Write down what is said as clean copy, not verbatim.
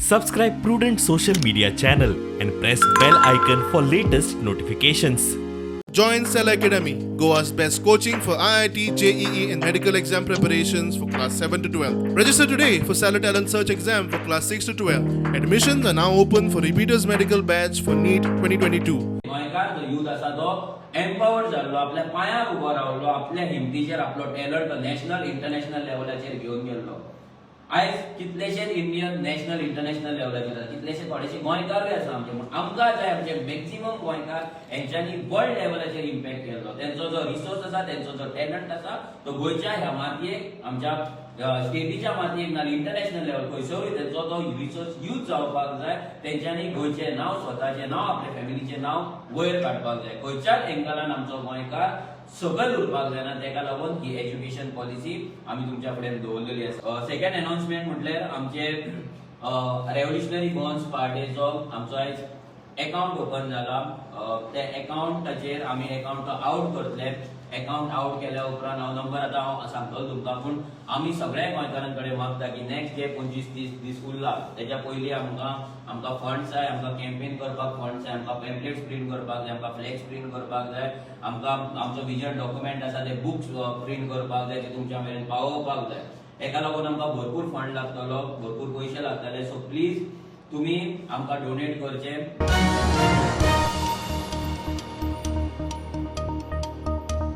Subscribe Prudent Social Media channel and press bell icon for latest notifications. Join Cell Academy, Goa's best coaching for IIT, JEE, and medical exam preparations for class 7 to 12. Register today for Stellar Talent Search exam for class 6 to 12. Admissions are now open for repeaters medical batch for NEET 2022. गोंयकार जो youth आसा तो empowered जाल्लो, आपल्या पांयार उबो रावलो, आपल्या हिमतीचेर आपलो टॅलंट नॅशनल इंटरनॅशनल लेवलाचेर घेवन गेल्लो. आयज कितलेशेच इंडियन नॅशनल इंटरनॅशनल लेवलाचेर आसा, कितलेशे थोडेशे गोंयकारूय आसा आमचे. पूण आमकां जाय आमचे मॅक्झिमम गोंयकार हेंच्यांनी वर्ल्ड लेवलाचेर इम्पॅक्ट केल्लो. तेंचो जो रिसोर्स आसा, तेंचो जो टॅलंट आसा, तो गोंयच्या ह्या मातयेक, आमच्या स्टेटीच्या मातयेक, नाजाल्यार इंटरनॅशनल लेवल खंयसरूय तेंचो तो रिसोर्स यूज जावपाक जाय. तेंच्यांनी गोंयचें नांव, स्वताचें नांव, आपल्या फॅमिलीचें नांव वयर काडपाक जाय. खंयच्याच एंगलान आमचो गोंयकार सकयल उरपाक जायना. तेका लागून ही एज्युकेशन पॉलिसी आमी तुमच्या फुड्यान दवरलेली आसा. सेकंड अनाउन्समेंट म्हटल्यार आमचे रेव्होल्युशनरी गोवन्स पार्टीचो आमचो आयज एकाउंट ओपन जाला. ते एकाउंटाचेर आमी एकाउंट आउट करतले. एकाउंट आउट केल्या उपरांत हांव नंबर आतां हांव सांगतलो तुमकां. पूण आमी सगळ्या गोंयकारां कडेन मागता की नेक्स्ट जे 25-30 दीस उरला, तेच्या पयलीं आमकां फंड्स जाय. आमकां कॅम्पेन करपाक फंड्स जाय, आमकां पॅम्पलेट्स प्रिंट करपाक जाय, आमकां फ्लॅक्स प्रिंट करपाक जाय, आमकां आमचो विजन डॉक्युमेंट आसा ते बुक्स प्रिंट करपाक जाय, ते तुमच्या मेरेन पावोवपाक जाय. हेका लागून आमकां भरपूर फंड लागतलो, भरपूर पयशे लागतले. सो प्लीज तुमी आमकां डोनेट करचे.